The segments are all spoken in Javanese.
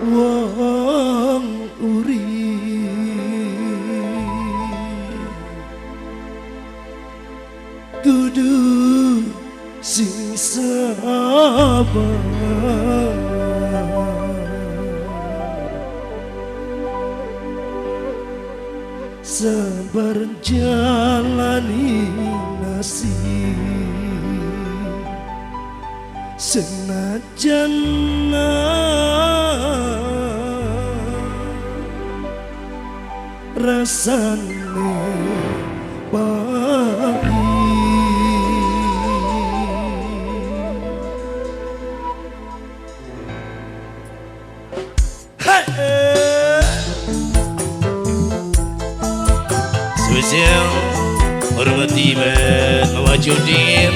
Wong urip kudu sing sabar, sabar jalani nasib senajan rasane pahit. Spesial hormati Mama Judin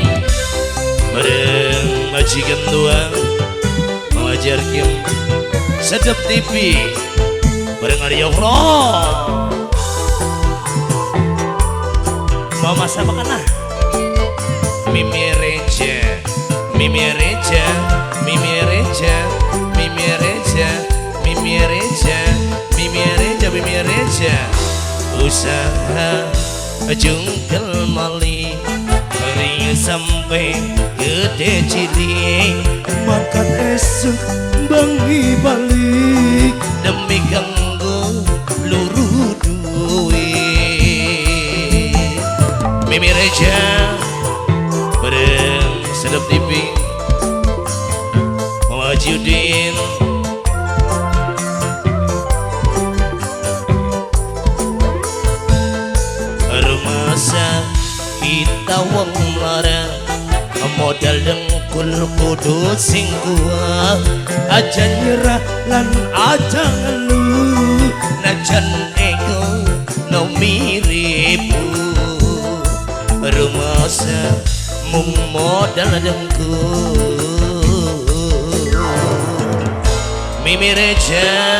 bareng majikan tua Mama Jarkim Sedap TV bareng Aryo Bro. Mama sama kana Mimi Reja, Mimi Reja, Mimi Reja, Mimi Reja, Mimi Reja, Mimi Reja, Mimi Reja. Usaha jungkel mali ring sampai gede cilik, makan esuk bengi balik demi ganggu luru duit. Mimi Reja bareng Sedap TV Mama Judin. Rumasa kita wong melarat modal dengkul kudu sing kuat, aja nyerah lan aja ngeluh najan ego no miripu. Rumasa mung modal dengkul. Mimi Reja.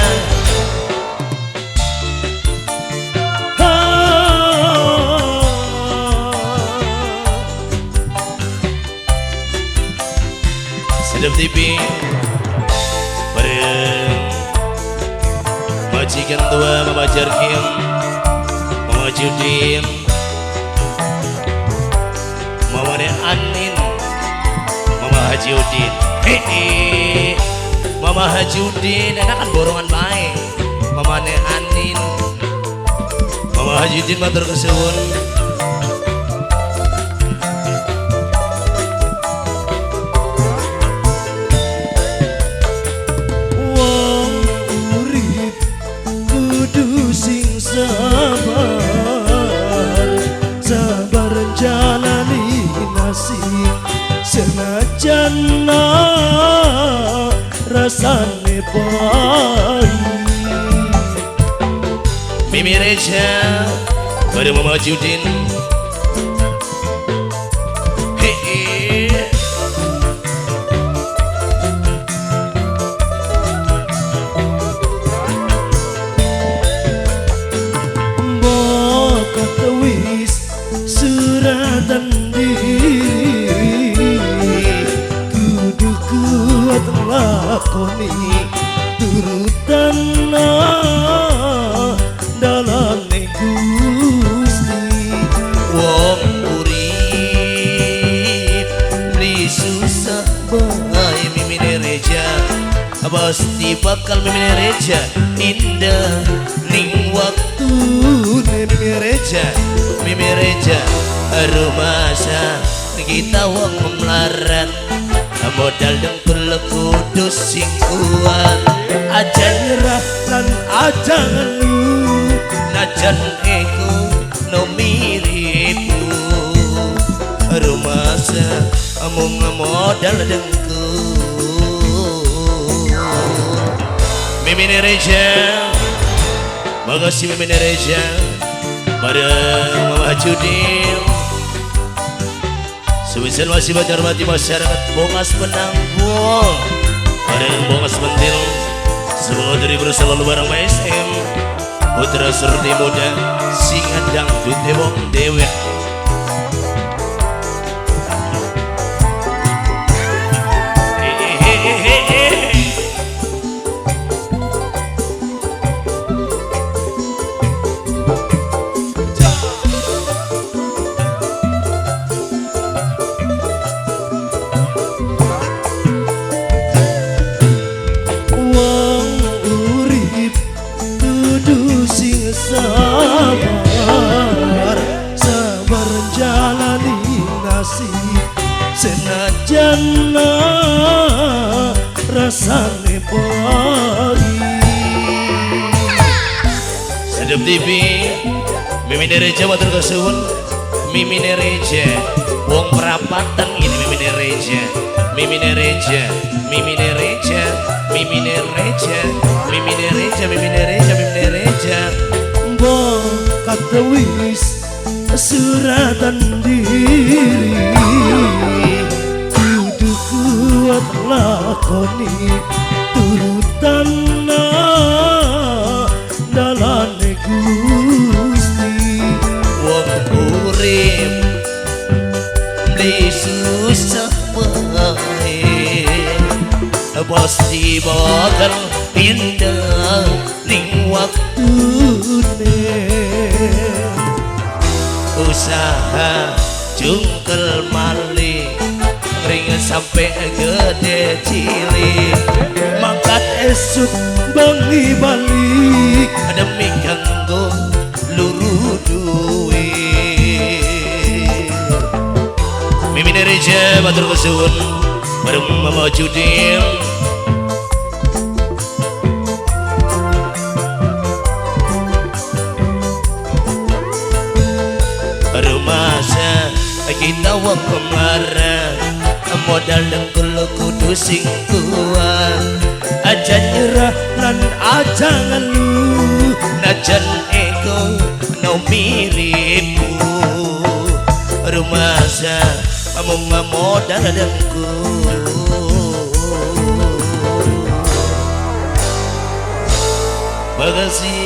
Sedap TV bareng majikan tua Mama Jarkim, Mama Judin, Mama Anin, Mama Haji Udin. Hehe, Mama Haji Udin enak kan borongan baik. Mama Anin, Mama Haji Udin matur kesuwun. Sabar, sabar jalani nasib senajan rasane pahit. Mimi Reja bareng Mama Judin. Hehe. Suratan diri kudu kuat lakoni turutan dalane Gusti. Wong urip beli susah bae Mimi Reja pasti bakal Mimi Reja indah ning waktu Mimi Reja, Mimi Reja. Rumasa kita wong melarat modal dengkul kudu sing kuat, aja nyerah lan aja ngeluh najan ego no miripu. Rumasa mung modal dengkul. Mimi Reja, makasih Mimi Reja bareng Mama Judin. Sebesar masih hormati masyarakat Bongas Penanggung bareng Bongas Pentil. Semoga dari selalu bareng SM Putra Surti Muda singa dangdut wong dewek. Hehehe. Sabar, sabar jalani nasib senajan rasane pahit. Sedep TV Mimi Reja matur kesuwun. Mimi Reja wong perapatan ini Mimi Reja, Mimi Reja, Mimi Reja, Mimi Reja, Mimi Reja, Mimi Reja, Mimi Reja. Mbok wis suratan diri kudu kuat lakoni turutan dalane Gusti. Wong urip beli susah wae pasti bakal pindah ning Tune usaha jungkel mali ringan sampai gede cilik mangkat esuk bengi balik demi kanggo luru duit. Mimi Reja matur kesuwun bareng Mama Judin. Rumasa kita wong kemara modal dengkul kudu sing kuat aja nyerah lan aja ngeluh najan ego no miripmu. Rumasa mung modal dengkul. Makasih.